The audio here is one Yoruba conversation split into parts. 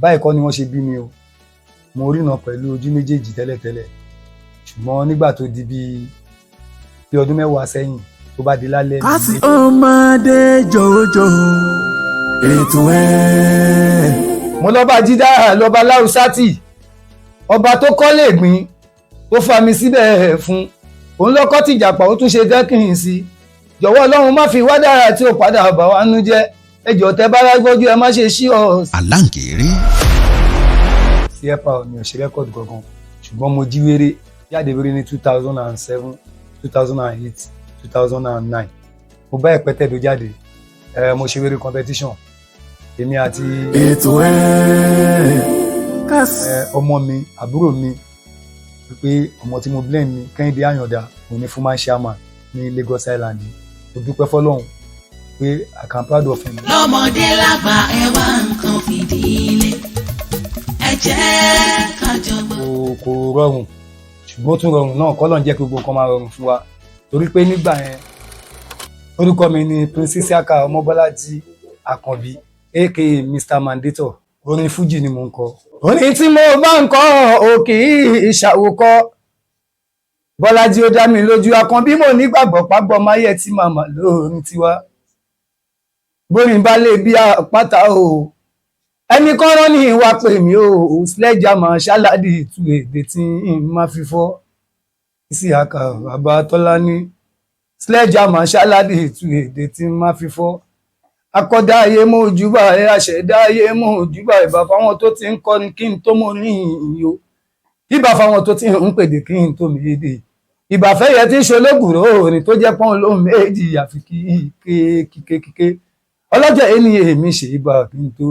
Báyìí kọ́ ni wọ́n ṣe bí mi o. Mo ríran pẹ̀lú ojú méjèèjì tẹ́lẹ̀tẹ́lẹ̀, ṣùgbọ́n nígbà tó di bíi bí ọdún 10 sẹ́yìn, tó bá di lálẹ́ Kásì ọmọdé jòjò ètò ẹ̀. Mo lọ́ba jídá lọ́ba láùsátì, ọba tó kọ́lé ìgbín tó fa mi síbẹ̀ fún òun lọ́kọ́ tìjàpá, ó tún ṣe dẹ́kìn sí i. Jọ̀wọ́ Ọlọ́run, má fi wá dára tí ó padà bà wá nú jẹ́. Ẹ jọ̀ọ́, tẹ́ bá rágbọ́jú, ẹ má ṣe ṣí ọ. Aláǹkéré. Sí ẹ̀pà mi ò ṣe record gangan, ṣùgbọ́n mo jí wéré jáde wéré ní 2007, 2008, 2009. Mo bá Ẹ̀pẹ́tẹ̀dó jáde. Ẹ mo ṣe wéré competition, èmi àti ètò ẹ̀. Kásì. Ẹ ọmọ mi, àbúrò mi, wípé ọmọ tí mo blend mi, Kẹ́hìndé Àyàndá, òun ni fuman chairman ní Lagos Island. Mo dúpẹ́ fọlọ́run pé I can proud of him. Lọ́mọdé lágbà, ẹ wá nǹkan fìdílé, ẹ jẹ́ ká jọ gbọ́. Kò rọrùn, ṣùgbọ́n ó tún rọrùn náà. Kọ́lọ́run jẹ́ kí gbogbo nǹkan máa rọrùn fún wa, torí pé nígbà yẹn, orúkọ mi ni Prince Isiaka Ọmọbọ́lájí Àkànbí, aka Mr Mandator. Orin fújì ni mò ń kọ. Orin tí mo bá ń kọ òkè ìṣàwòkọ Bọ́lájí, ó dá mi lójú. Àkànbí, mo nígbàgbọ́ pàgbọ́ máyẹ̀ tí màmá lórin tiwa bórin bá lè bí àpáta o. Ẹnì kan rán ní ìwà pè mí o, sledgehammer ṣáláàdì tú èdè tí n máa fi fọ́. Isiaka bàbá Tọ́lání, sledgehammer ṣáláàdì tú èdè tí n máa fi fọ́. Akọ́dá ayé mú ojúbà ẹ, àṣẹ̀dá ayé mú ojúbà. Ìbà fáwọn tó ti ń kọrin kí n tó mọ ní ìyó, ìbà fáwọn tó ti ń pèdè kí n tó mi èdè, ìbà fẹ́yẹ tí ń ṣológùrò orin tó jẹ́ pọ́n lóhùn méjì, àfi kí ké kíké kíké ọlọ́jọ́ ẹni èmi ṣe ìbà kí n tó.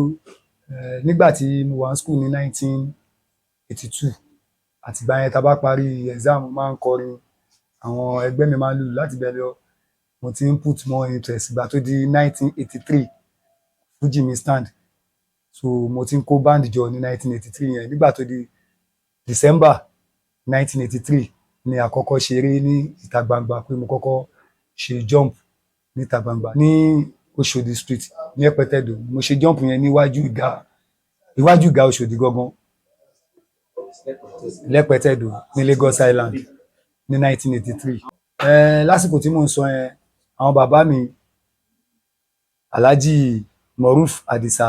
Nígbà tí mo wà ní school ní 1982, àtìgbà yẹn, tá a bá parí exam, mo máa ń kọrin, àwọn ẹgbẹ́ mi máa ń lùlù. Láti bẹ̀rẹ̀ lọ, mo ti ń put more interest. Ìgbà tó di 1983, Fuji mi stand, so mo ti ń kó band jọ ní 1983 yẹn. Nígbà tó di December 1983 ni àkọ́kọ́ ṣeré ní ìta gbangba, pé mo kọ́kọ́ ṣe jump níta gbangba ní Oṣòdì Street ní Ẹ̀pẹ́tẹ̀dọ̀. Mo ṣe jump yẹn níwájú ìgá, iwájú ìgá Oṣòdì gangan lẹ́pẹ́tẹ̀dọ̀ ní Lagos Island ní 1983. Lásìkò tí mò ń sọ yẹn, àwọn bàbá mi, Alhaji Moruf Adisa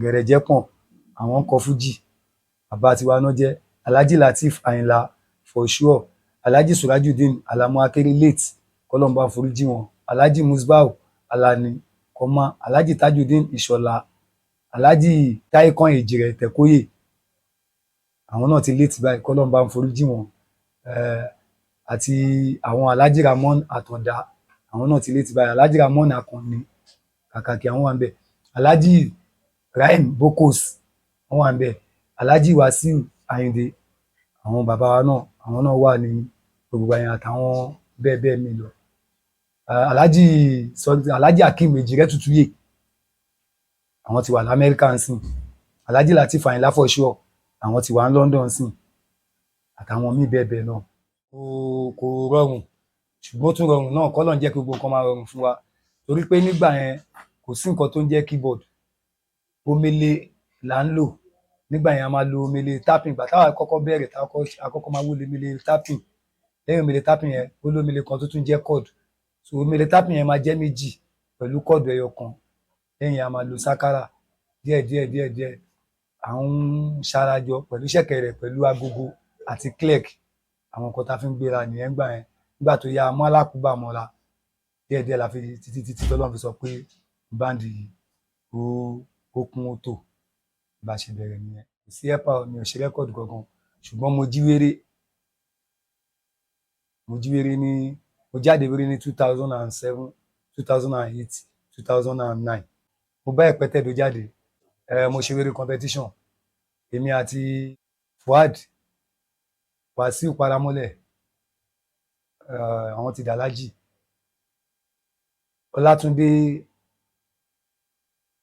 Gẹ̀rẹ̀jẹ̀pọ̀n, àwọn ń kọ fújì, bàbá tiwa náà jẹ́. Alhaji Lateef Ayinla for sure, Alhaji Surajudeen Alamu Akere, late, kọ́lọ́run bá foríjì wọn, Alhaji Musbau Alani Kọ́má, Alhaji Tajudeen Ìṣọ̀lá, Alhaji Taikan Èjìrẹ́ Tẹ̀kóyè, àwọn náà ti late báyìí, kọ́lọ́run bá foríjì wọn, àti àwọn Alhaji Ramon Àtàndá, àwọn náà ti late báyìí, Alhaji Ramon Akànní Kàkàkì, àwọn wà ń bẹ̀, Alhaji Rahim Bokos, wọ́n wà ń bẹ̀, Alhaji Wasiu Ayinde, àwọn bàbá wa náà, àwọn náà wà ní gbogbo àyàn, àtàwọn bẹ́ẹ̀ bẹ́ẹ̀ mi lọ. Alhaji, sorry, Alhaji Akeem Èjìrẹ́ Tutuye, àwọn ti wà lamẹ́ríkà ń sìn. Alhaji Lateef Ayinla for sure, àwọn ti wà ní London sìn, àtàwọn míì bẹ́ẹ̀ bẹ́ẹ̀ náà. Kò rọrùn, ṣùgbọ́n ó tún rọrùn náà. Kọ́lọ́run jẹ́ kí gbogbo nǹkan máa rọrùn fún wa, torí pé nígbà yẹn, kò sí nǹkan tó ń jẹ́ keyboard. Omele là ń lò nígbà yẹn. A máa lo omele tapping. Ìgbà táwa kọ́kọ́ bẹ̀rẹ̀, táwa àkọ́kọ́ máa wó omele tapping. Lẹ́yìn omele tapping yẹn, ó lómele kan tó tún jẹ́ chord. So omele tapping yẹn máa jẹ́ méjì pẹ̀lú chord ẹyọ kan. Lẹ́yìn yẹn, a máa lo sákárà díẹ̀ díẹ̀ díẹ̀ díẹ̀, à ń ṣarajọ pẹ̀lú ṣẹ̀kẹ̀rẹ̀, pẹ̀lú agogo àti clerk. Àwọn nǹkan tá a fi ń gbéra nìyẹn gbà yẹn. Nígbà tó yá, a mú alákùúbà mọ́ra díẹ̀ díẹ̀ la fi títí títí tọ́lọ́run fi sọ pé band ó kún, ó tò. Bá a ṣe bẹ̀rẹ̀ nìyẹn. Kò sí ẹ̀pà, mi ò ṣe record kankan, ṣùgbọ́n mo jí wéré, mo jí wéré ní mo jáde wéré ní 2007, 2008, 2009. Mo bá Ẹ̀pẹ́tẹ̀dó jáde. Ẹ mo ṣe wéré competition, èmi àti Fuad Wàsíù Paramọ́lẹ̀, àwọn ti dàlájì, Ọlátúndé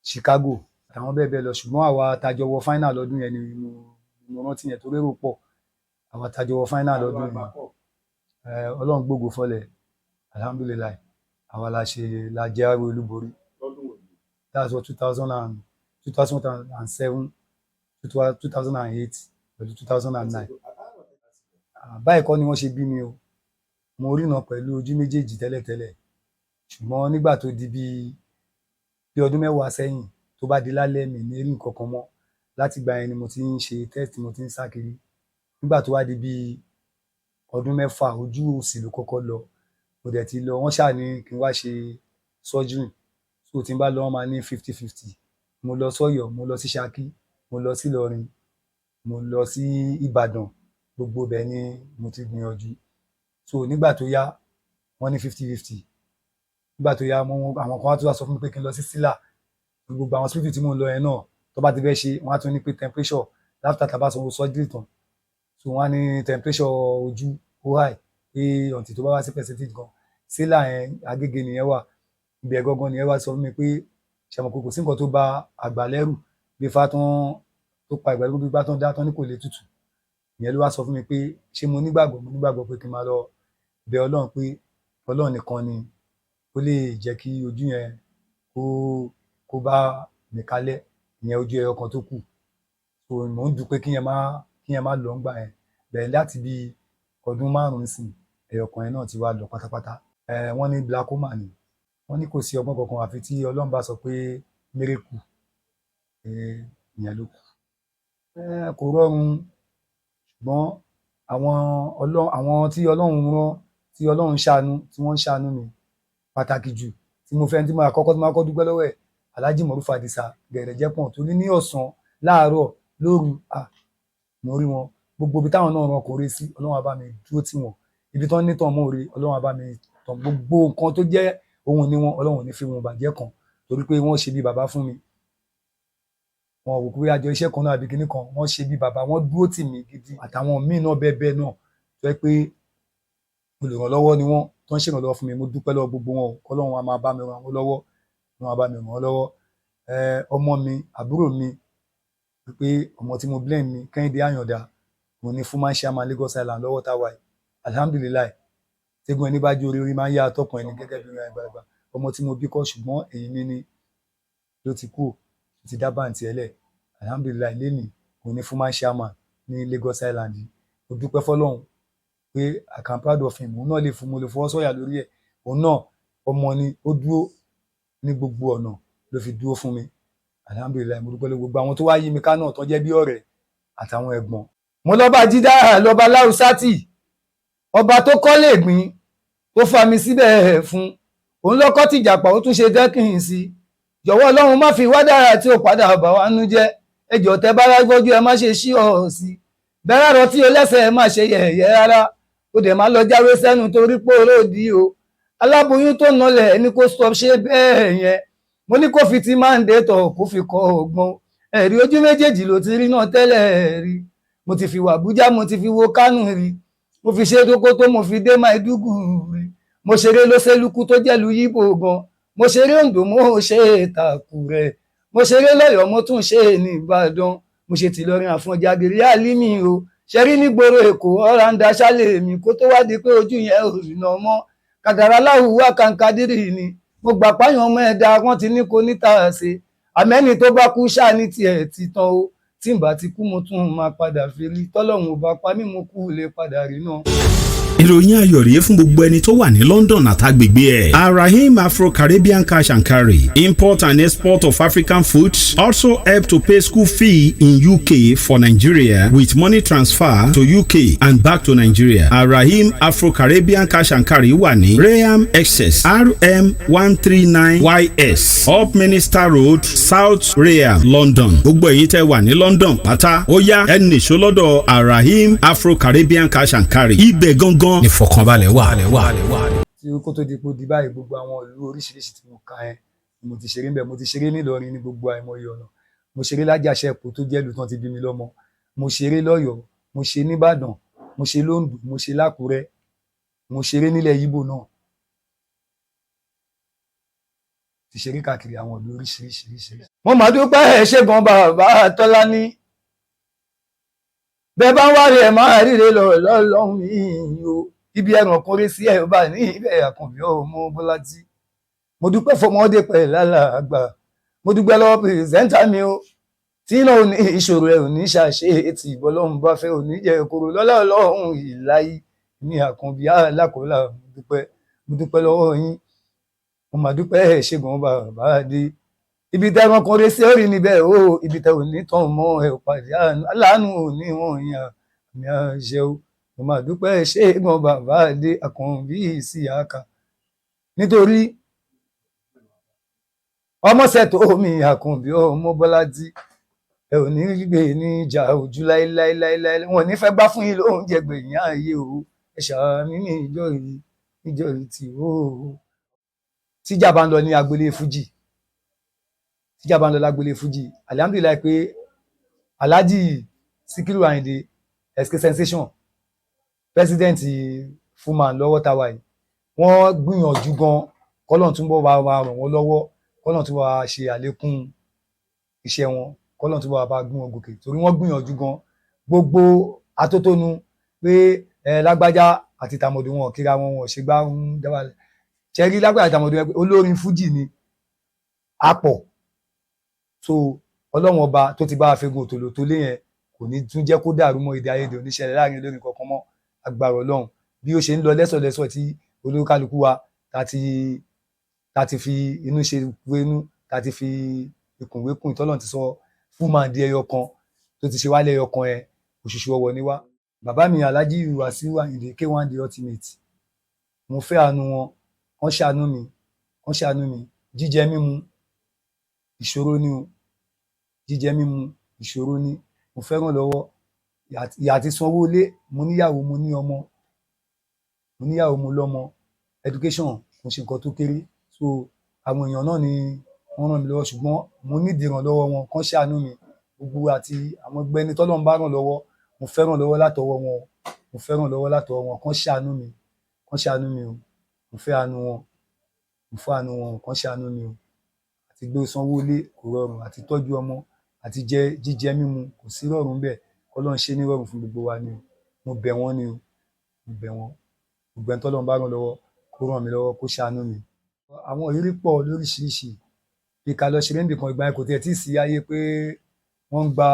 Chicago, àtàwọn bẹ́ẹ̀ bẹ́ẹ̀ lọ. Ṣùgbọ́n àwa tajọ wọ final lọ́dún yẹn ni mo rántí yẹn, torí èrò pọ̀. Àwa tajọ wọ final lọ́dún yẹn, Ọlọ́run gbógo fọlẹ̀, alhamdulillahi, àwa la ṣe la jẹ́ àwẹ̀ olúborí. That's what, 2007. 2008 pẹ̀lú 2009. Báyìí kọ́ ni wọ́n ṣe bí mi o. Mo ríran pẹ̀lú ojú méjèèjì tẹ́lẹ̀tẹ́lẹ̀, ṣùgbọ́n nígbà tó di bíi bí ọdún 10 sẹ́yìn, tó bá di lálẹ́, mi ní rí nǹkan kan mọ́. Láti ìgbà yẹn ni mo ti ń ṣe test, mo ti ń sá kiri. Nígbà tó wá di bíi ọdún 6, ojú òsì ló kọ́kọ́ lọ. Mo dẹ̀ ti lọ, wọ́n ṣáà ní kí n wá ṣe surgery. So tí n bá lọ, wọ́n máa ní 50-50. Mo lọ sọ́yọ́, mo lọ sí Ṣakí, mo lọ sí Ìlọrin, mo lọ sí Ìbàdàn, gbogbo ibẹ̀ ni mo ti gbìyànjú. So nígbà tó yá, wọ́n ní 50-50. Nígbà tó yá, mo àwọn kan wá tún wá sọ fún mi pé kí n lọ sí Sílà. Gbogbo àwọn hospital tí mò ń lọ yẹn náà, tó bá ti fẹ́ ṣe, wọ́n á tún ní pé temperature after tá a bá sanwó surgery tán. So wọ́n á ní temperature ojú ó high, pé until tó bá wá sí percentage kan. Sílà yẹn, Agége nìyẹn wà. Ibẹ̀ gangan nìyẹn wá sọ fún mi pé, ṣe mọ̀ pé kò sí nǹkan tó bá àgbà lẹ́rù bí ifá tán tó pa ìgbà bí ifá tán dá tán ní kò lè tutù. Ìyẹn ló wá sọ fún mi pé ṣé mo nígbàgbọ́, mo nígbàgbọ́ pé kí n máa lọ bẹ Ọlọ́run, pé Ọlọ́run nìkan ni ó lè jẹ́ kí ojú yẹn kó bá mi kalẹ̀, ìyẹn ojú ẹyọ kan tó kù. So mò ń dúpẹ́ kí yẹn má lọ ńgbà yẹn. Bẹ̀rẹ̀ láti bí ọdún 5 sìn, ẹyọ kan yẹn náà ti wá lọ pátápátá. Wọ́n ní glaucoma ni. Wọ́n ní kò sí ọgbọ́n kankan àfi tí Ọlọ́run bá sọ pé miracle, pé ìyẹn ló kù. Kò rọrùn, ṣùgbọ́n àwọn Ọlọ́run, àwọn tí Ọlọ́run rán, tí Ọlọ́run ṣàánú, tí wọ́n ń ṣàánú mi, pàtàkì jù tí mo fẹ́, tí mo àkọ́kọ́ tí mo kọ́kọ́ dúpẹ́ lọ́wọ́ ẹ̀, Alhaji Moruf Adisa Gẹ̀rẹ̀jẹ̀pọ̀n, torí ní ọ̀sán, láàárọ̀, lóru, mo rí wọn. Gbogbo ibi táwọn náà ràn kò rí sí, Ọlọ́run á bá mi dúró tì wọ́n. Ibi tán ní tàn mọ́ òre, Ọlọ́run á bá mi tàn. Gbogbo nǹkan tó jẹ́ ohun ní wọn, Ọlọ́run ò ní fi wọn bàjẹ́ kan, torí pé wọ́n ṣe bí bàbá fún mi. Wọn ò wò pé àjọ iṣẹ́ kan náà àbí kinní kan, wọ́n ṣe bí bàbá, wọ́n dúró tì mí gidi, àtàwọn míì náà bẹ́ẹ̀ bẹ́ẹ̀ náà tó jẹ́ pé olùrànlọ́wọ́ ni wọ́n, tó ń ṣèrànlọ́wọ́ fún mi. Mo dúpẹ́ lọ́wọ́ gbogbo wọn o. Kọ́lọ́run á máa bá mi ràn wọ́n lọ́wọ́, Ọlọ́run á bá mi ràn wọ́n lọ́wọ́. Ọmọ mi, àbúrò mi, wípé ọmọ tí mo blame mi, Kẹ́hìndé Àyàndá, òun ni Fuman chairman Lagos Island lọ́wọ́ tá a wà yìí. Alhamdulillahi, tẹ́gun ẹni bá jó orí, orí máa ń yá atọ́kùn ẹni gẹ́gẹ́ bí orin àgbàlagbà. Ọmọ tí mo bí kọ́, ṣùgbọ́n èyí mi ni ló ti kú, ó ti dá bàǹtì ẹlẹ̀. Alhamdulillahi, lẹ́nìí òun ni Fuman chairman ní Lagos Island yìí. Mo dúpẹ́ fọlọ́run pé I can proud of him. Òun náà lè fún, mo lè fọwọ́ sọ̀yà lórí ẹ̀. Òun náà ọmọ ni, ó dúró ní gbogbo ọ̀nà ló fi dúró fún mi. Alhamdulillahi, mo dúpẹ́ lọ́wọ́ gbogbo àwọn tó wá yí mi ká náà, tó jẹ́ bí ọ̀rẹ́ àtàwọn ẹ̀gbọ́n. Mo lọ́ba jídá, lọ́ba láwùsátì, ọba tó kọ́lé ìgbín tó fa mi síbẹ̀ fún òun, lọ́kọ́ tìjàpá, ó tún ṣe dẹ́kìn sí i. Jọ̀wọ́ Ọlọ́run, má fi wádàrà tí ó padà bà wá nú jẹ́. Ẹjọ́ tẹ bá rágbọ́jú, ẹ má ṣe ṣí ọ̀ sí bẹ́ẹ̀ rọ tí o lẹ́sẹ̀, ẹ má ṣe yẹ̀yẹ́ rárá. Ó dẹ̀ má lọ jáwé sẹ́nu torí pé olóòdì o. Aláboyún tó nọlẹ̀ ẹni kó stop ṣe bẹ́ẹ̀ yẹn. Mo ní kó fi ti máa ń dé tọ̀, kó fi kọ́ ọgbọ́n ẹ̀rí. Ojú méjèèjì ló ti rí náà tẹ́lẹ̀ rí. Mo ti fi wà Àbújá, mo ti fi wo Kánò rí, mo fi ṣe Sókótó, mo fi dé Maiduguri, mo ṣeré lọ́sẹ̀lúkú tó jẹ́lu Yíbò gan, mo ṣeré Oǹdó, mo ṣe Tàkùrẹ́, mo ṣeré lọ́yọ̀ọ́, mo tún ṣe ní Ìbàdàn, mo ṣe tìlọrin, Àfọ̀njá, Gírí Àlímì o, ṣẹ́rí nígboro Èkó, ọ̀ràǹdà ṣálẹ̀ mi, kó tó wá di pé ojú yẹn ò rìnà mọ́. Kàdàrà láwùwá kàǹkàdírì ni mo gbà páyàn ọmọ ẹ̀dá, wọn ti ní kó níta ṣe àmẹ́ni tó bá kú ṣáà ní tiẹ̀ ti tán o. Tí n bá ti kú, mo tún máa padà fi rí. Tọ́lọ́run ò bá pa mí, mo kú lè padà rí náà. Ìròyìn ayọ̀ rèé fún gbogbo ẹni tó wà ní London àtàgbègbè ẹ̀. Arahim Afro-Caribbean Cash and Carry, import and export of African foods, also help to pay school fee in UK for Nigeria with money transfer to UK and back to Nigeria. Arahim Afro-Caribbean Cash and Carry wà ní Rainham, Essex, RM139 YS, Upminster Road, South Rainham, London. Gbogbo ẹ̀yin tẹ́ wà ní London pátá, ó yá, ẹ nìṣó lọ́dọ̀ Arahim Afro-Caribbean Cash and Carry. Ibẹ̀ gangan ìfọ̀kànbalẹ̀ wà. Tí kó tó di pé ó di báyìí, gbogbo àwọn ìlú oríṣiríṣi tí mo kà yẹn ni mo ti ṣeré ńbẹ̀. Mo ti ṣeré nílọrin ní gbogbo àìmọye ọ̀nà. Mo ṣeré lájàṣẹ́pọ̀ tó jẹ́ ìlú tán ti bí mi lọ́mọ. Mo ṣeré lọ́yọ̀ọ́, mo ṣe nìbàdàn, mo ṣe lóńdó, mo ṣe lákùrẹ́, mo ṣeré nílẹ̀ Yíbò náà, ti ṣeré káàkiri àwọn ìlú oríṣiríṣi. Mo mà dúpẹ́, ẹ ṣé gan, bàbá Tọ́lání. Bẹ́ẹ̀ bá ń wárí, ẹ̀ máa ríre lọ lọ́lọ́run mi o. Ibi ẹ̀ràn kan rí sí ẹ̀ bá ní ibẹ̀. Àkànbí ọmọ Bọ́lájí, mo dúpẹ́ fọmọdé pẹ̀lú alàgbà. Mo dúpẹ́ lọ́wọ́ presenter mi o. Tí Tí náà ò ní ìṣòro, ẹ ò ní ṣàṣe etí ìbọlọ́run bá fẹ́, ò ní jẹ́ kóró lọ́lá Ọlọ́run ìláyé ní Àkànbí alákòólà. Mo dúpẹ́, mo dúpẹ́ lọ́wọ́ yín, mo mà dúpẹ́. Ẹ̀ ṣègùn bàbá dé ibi tẹ́ wọn kan ré sí orí níbẹ̀ o, ibi tẹ́ ò ní tán mọ́ ẹ ò pàdé aláàánú ò ní wọ̀n yín àmì àṣẹ o. Mo mà dúpẹ́, ṣègùn bàbá dé Àkànbí Ìsíyàkà, nítorí ọmọọṣẹ tó mi Àkànbí ọmọ Bọ́lájí, ẹ ò ní gbé ní ìjà ojú láéláéláéláé, wọn ò ní fẹ́ gbá fún yín lóúnjẹ gbẹ̀yìn ayé o. Ẹ ṣàmì ní ìjọ yìí, níjọ yìí tí o tíjà bá ń lọ ní agboolé fújì, tíjà bá ń lọ lágboolé fújì, alhamdulillahi pé Alhaji Sikiru Ayinde SK Sensation, president Fuman lọ́wọ́ táwa yìí, wọ́n gbìyànjú gan. Kọ́lọ́n túnbọ̀ wá wá ràn wọ́n lọ́wọ́, kọ́lọ́n túnbọ̀ wá ṣe àlékún iṣẹ́ wọn, kọ́lọ́n túnbọ̀ wá bá gún wọn gòkè, torí wọ́n gbìyànjú gan. Gbogbo atótónu pé ẹ lágbájá àti tàmọ̀dù wọn kíra wọn, wọn ṣe gbá ń dábàá ṣẹ́rí lágbájá àti tàmọ̀dù yẹn pé olórin fújì ni apọ̀. So Ọlọ́run ọba tó ti bá a fegun òtòlò tó lé yẹn kò ní tún jẹ́ kó dàrú mọ́. Èdè àìyedè oníṣẹ̀lẹ̀ láàrin olórin kankan mọ́, agbára Ọlọ́run. Bí ó ṣe ń lọ lẹ́sọ̀lẹ́sọ̀ tí olúkálukú wa ta ti fi inú ṣe wénú, ta ti fi ikùn wékùn, ìtọ́lọ́run ti sọ fún máa di ẹyọ kan tó ti ṣe wálé ẹyọ kan ẹ òṣùṣù ọwọ́ ni wá. Bàbá mi Alhaji Wasiu Ayinde K1 The Ultimate, mo fẹ́ àánú wọn, kán ṣàánú mi, kán ṣàánú mi. Jíjẹ mímu ìṣòro ni o, jíjẹ mímu ìṣòro ni. Mo fẹ́ràn lọ́wọ́ ìyà àti sanwó ilé. Mo níyàwó, mo ní ọmọ, mo níyàwó, mo lọ́mọ. Education kò ṣe nǹkan tó kéré. So àwọn èèyàn náà ni wọ́n ràn mí lọ́wọ́, ṣùgbọ́n mo nídìí ìrànlọ́wọ́ wọn, kán ṣàánú mi. Gbogbo àti àwọn ẹgbẹ́ ẹni tọ́lọ́run bá ràn lọ́wọ́, mo fẹ́ràn lọ́wọ́ látọwọ́ wọn, mo fẹ́ràn lọ́wọ́ látọwọ́ wọn. Kán ṣàánú mi, kán ṣàánú mi o. Mo fẹ́ àánú wọn, mo fẹ́ àánú wọn, kán ṣàánú mi o. Àti gbé sanwó ilé kò rọrùn, àti tọ́jú ọmọ, àti jẹ jíjẹ mímu kò sí rọrùn bẹ́ẹ̀. Kọ́lọ́run ṣe ní rọrùn fún gbogbo wa ni o. Mo bẹ̀ wọ́n ni o, mo bẹ̀ wọ́n. Gbogbo ẹni tọ́lọ́run bá ràn lọ́wọ́, kó ràn mí lọ́wọ́, kó ṣàánú mi. Àwọn ìrírí pọ̀ lóríṣiríṣi, bí ká lọ ṣeré níbìkan, ìgbà yẹn kò tiẹ̀ tíì sí ayé pé wọ́n ń gba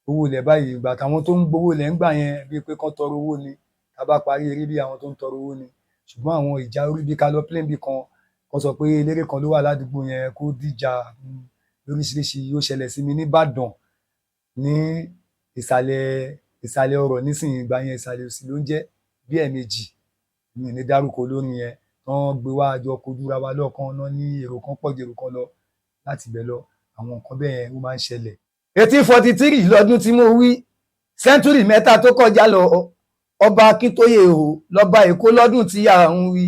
owó ilẹ̀ báyìí. Ìgbà táwọn tó ń gbowó ilẹ̀ ń gbà yẹn, bíi pé kán tọrọ owó ni. Tá a bá parí eré, bí àwọn tó ń tọrọ owó ni. Ṣùgbọ́n àwọn ìjà orí, bí ká lọ plane bí kan, kán sọ pé eléré kan ló wà ládùúgbò yẹn, kó dìjà lóríṣiríṣi. Ó ṣẹlẹ̀ sí mi nìbàdàn ní ìsàlẹ̀, ìsàlẹ̀ ọ̀rọ̀ nísìnyí, ìgbà yẹn ìsàlẹ̀ òsì ló ń jẹ́. Bí ẹ̀ẹ̀mejì, mi ò ní dárúkọ olórin yẹn, tán gbé wá jọ kojúra wa lọ́ọ̀kan náà ní èrò kan pọ̀ ju èrò kan lọ. Láti ibẹ̀ lọ, àwọn nǹkan bẹ́ẹ̀ yẹn ó máa ń ṣẹlẹ̀. 1843 lọ́dún tí mo wí, century 3 tó kọjá lọ, ọba Akíntóyè o lọ́ba Èkó lọ́dún tí à ń wí.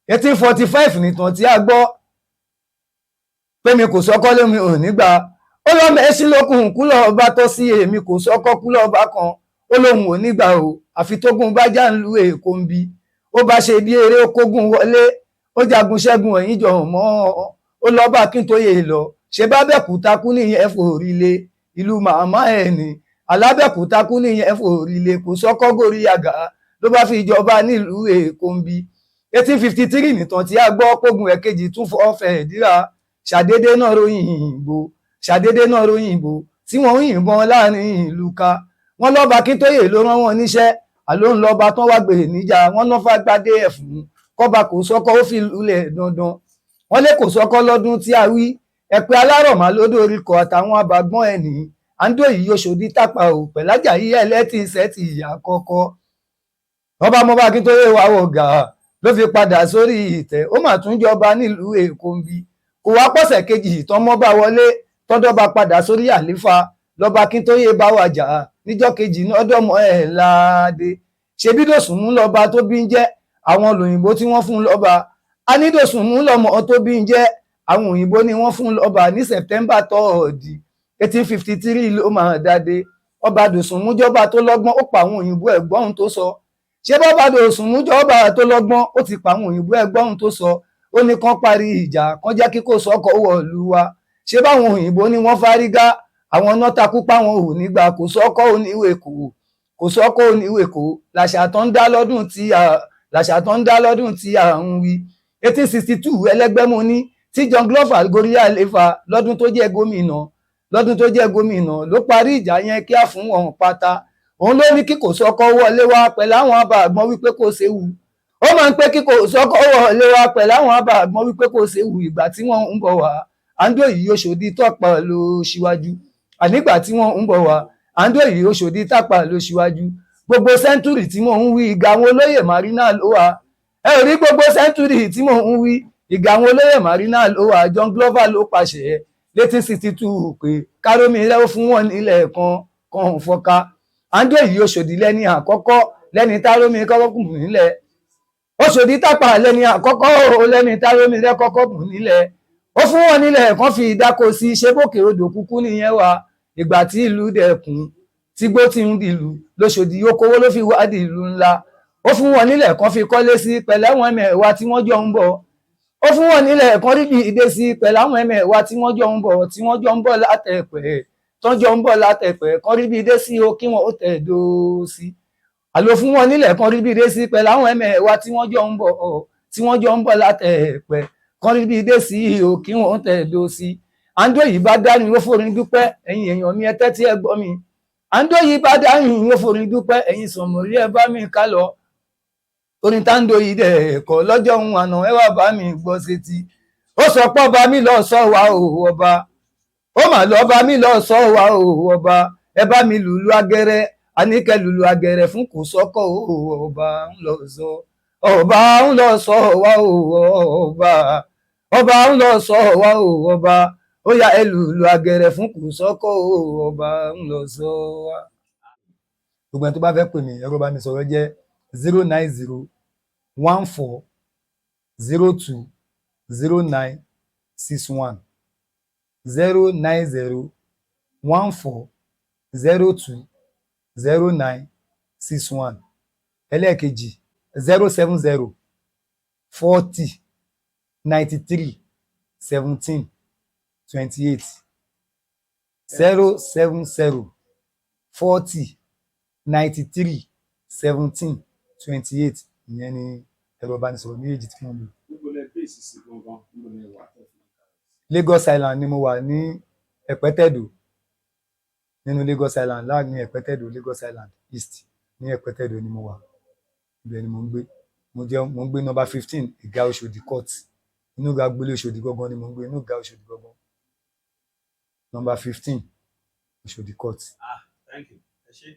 1845 nìtàn tí a gbọ́ pé mi kò sọ́kọ́ lómi ò nígbà ó lọ́mọ ẹṣin lókun kú lọ́ọ́ bá tọ́ sí èmi kò sọ́kọ́ kú lọ́ọ́ bá kan, ó lóun ò nígbà o, àfi tógun bá já ń lu Èkó ń bi. Ó bá ṣe bí eré, ó kógun wọlé, ó jagun ṣẹ́gun ẹ̀yìn jọ mọ́, ó lọ́ba Akíntóyè lọ ṣe bá bẹ́kúta kú nìyẹn forílé ìlú màmá ẹ̀ ní alábẹ́kúta kú nìyẹn forílé kò sọ́kọ́ gorí àgà ló bá fi jọba nílùú Èkó ń bi. 1853 nìtàn tí a gbọ́ pógun ẹ̀kejì tún fọ́ fẹ̀ díra, ṣàdédé náà ròyìn ìbò, ṣàdédé náà ròyìn ìbò tí wọ́n ń yìnbọn láàrin ìlú ká. Wọ́n lọ́ba Akíntóyè ló rán wọn níṣẹ́, àló ń lọ́ba tán wá gbé níjà, wọ́n náà fàgbádé ẹ̀ fún kọ́ba kò sọ́kọ́, ó fi lulẹ̀ dandan. Wọ́n lé kò sọ́kọ́ lọ́dún tí a wí ẹ̀pẹ́ alárọ̀mà lódò oríkọ̀ àtàwọn àbàgbọ́n ẹ̀ ní àńdó yìí Òṣòdì tápà ò pẹ̀lájà yìí ẹlẹ́tì sẹ́tì àkọ́kọ́. Ọba mọba Akíntóyè wà wọ̀ gà ló fi padà sórí ìtẹ́, ó mà tún jọba nílùú Èkó ń bí. Kò wá pọ̀sẹ̀ kejì tọmọba wọlé tọ́dọ́ba padà sórí àléfà, lọ́ba Akíntóyè bá wàjà níjọ́ kejì nọ́dọ̀mọ́ ẹ̀ láàdé. Ṣebí Dòsùnmú lọ́ba tó bí ń jẹ́, àwọn olóyìnbó tí wọ́n fún lọ́ba. A ní Dòsùnmú lọ́mọ tó bí ń jẹ́, àwọn òyìnbó ni wọ́n fún lọ́ba ní September 3, 1853 ló máa dáde. Ọba Dòsùnmú jọba tó lọ́gbọ́n, ó pa àwọn òyìnbó ẹ̀gbọ́n tó sọ. Ṣé bọ́ba Dòsùnmú jọba tó lọ́gbọ́n, ó ti pa àwọn òyìnbó ẹ̀gbọ́n tó sọ. Ó ní kán parí ìjà, kán jẹ́ kíkó sọ́kọ̀ wọ̀lú wa. Ṣé báwọn òyìnbó ni wọ́n fárígá, àwọn náà takú páwọn ò ní gbà, kò sọ́kọ̀ oníwèé kò, kò sọ́kọ̀ oníwèé kò. Làṣà tó ń dá lọ́dún tí a, làṣà tó ń dá lọ́dún tí a ń wí. 1862 ẹlẹ́gbẹ́mu ní tí John Glover gorí àléfà lọ́dún tó jẹ́ gómìnà. Lọ́dún tó jẹ́ gómìnà ló parí ìjà yẹn kíá fún wọn pátá. Òun ló ní kí Kòsọ́kọ́ wọlé wá pẹ̀lú àwọn àbàgbọ́n wípé kò séwu. Ó máa ń pé kí Kòsọ́kọ́ wọlé wá pẹ̀lú àwọn àbàgbọ́n wípé kò séwu. Ìgbà tí wọ́n ń bọ̀ wá, Àǹdóyì Òṣòdì tọ́pọ̀ ló síwájú. Ànígbà tí wọ́n ń bọ̀ wá, Àǹdóyì Òṣòdì tàpá ló síwájú. Gbogbo century tí mò ń wí, ìgà àwọn olóyè Marina ló wà. Ẹ ò rí gbogbo century tí mò ń wí, ìgà àwọn olóyè Marina ló wà. John Glover ló pàṣẹ 1862 pé kárómi rẹ́ ó fún wọn nílẹ̀ kan kan ò fọ́ká. Àǹdóyì Òṣòdì lẹ́ni àkọ́kọ́ lẹ́ni tárómi kọ́kọ́ kù nílẹ̀. Òṣòdì tàpá lẹ́ni àkọ́kọ́ ó lẹ́ni tárómi rẹ́ kọ́kọ́ kù nílẹ̀. Ó fún wọn nílẹ̀ kan fi ìdáko sí, ṣé bókè odò kúkú nìyẹn wà. Ìgbà tí ìlú dẹkùn tígbó ti ń dìlú lóṣòdì, okòwò ló fi wá dìlú ńlá. Ó fún wọn nílẹ̀ kan fi kọ́lé sí pẹ̀lú àwọn ẹmẹ̀wà tí wọ́n jọ ń bọ̀. Ó fún wọn nílẹ̀ kan rí bí ìdé sí pẹ̀lú àwọn ẹmẹ̀wà tí wọ́n jọ ń bọ̀, tí wọ́n jọ ń bọ̀ látẹ̀pẹ̀, tán jọ ń bọ̀ látẹ̀pẹ̀, kan rí bí ìdé sí o kí wọ́n ó tẹ̀ dó sí. Àlò fún wọn nílẹ̀ kan rí bí ìdé sí pẹ̀lú àwọn ẹmẹ̀wà tí wọ́n jọ ń bọ̀, tí wọ́n jọ ń bọ̀ látẹ̀pẹ̀, kan rí bí ìdé sí o kí wọ́n ó tẹ̀ dó sí. Àǹdóyì bá dání ó forin dúpẹ́. Ẹ̀yin èèyàn mi, ẹ tẹ́tí ẹ gbọ́ mi. Àǹdóyì bá dání ó forin dúpẹ́. Ẹ̀yin sọ̀mọ̀rí, ẹ bá mi ká lọ. Orin táǹdóyì dẹ̀ ẹ̀kọ́ lọ́jọ́ òun àná, ẹ wá bá mi gbọ́ sétí. Ó sọ pé ọba mi lọ sọ wa o, ọba ó mà lọ bá mi lọ sọ wa o, ọba ẹ bá mi lùlù agẹrẹ, àníkẹ́ lùlù agẹrẹ fún Kòsọ́kọ́ o, ọba ń lọ sọ, ọba ń lọ sọ wa o, ọba, ọba ń lọ sọ wa o, ọba ó yá, ẹ lùlù agẹrẹ fún Kòsọ́kọ́ o, ọba ń lọ sọ wa. Gbogbo ẹni tó bá fẹ́ pè mí, ẹ̀rọ bá mi sọ̀rọ̀ jẹ́ 09014020961, 09014020961. Ẹlẹ́ẹ̀kejì, 07040931728, 07040931728. Ìyẹn ni ẹ̀rọ ìbánisọ̀rọ̀ méjèèjì tí mo ń lò. Níbo lẹ base sí gangan? Níbo lẹ wà tẹ́ fi ń kà? Lagos Island ni mo wà, ní Ẹ̀pẹ́tẹ̀dó, nínú Lagos Island, láàrin Ẹ̀pẹ́tẹ̀dó, Lagos Island East, ní Ẹ̀pẹ́tẹ̀dó ni mo wà. Ibẹ̀ ni mo ń gbé. Mo jẹ́ mo ń gbé number 15, Ìgà Òṣòdì Court, inú ìgà agboolé Òṣòdì gangan ni mo ń gbé, inú ìgà Òṣòdì gangan, number 15, Òṣòdì Court. Ah, thank you, ẹ ṣé.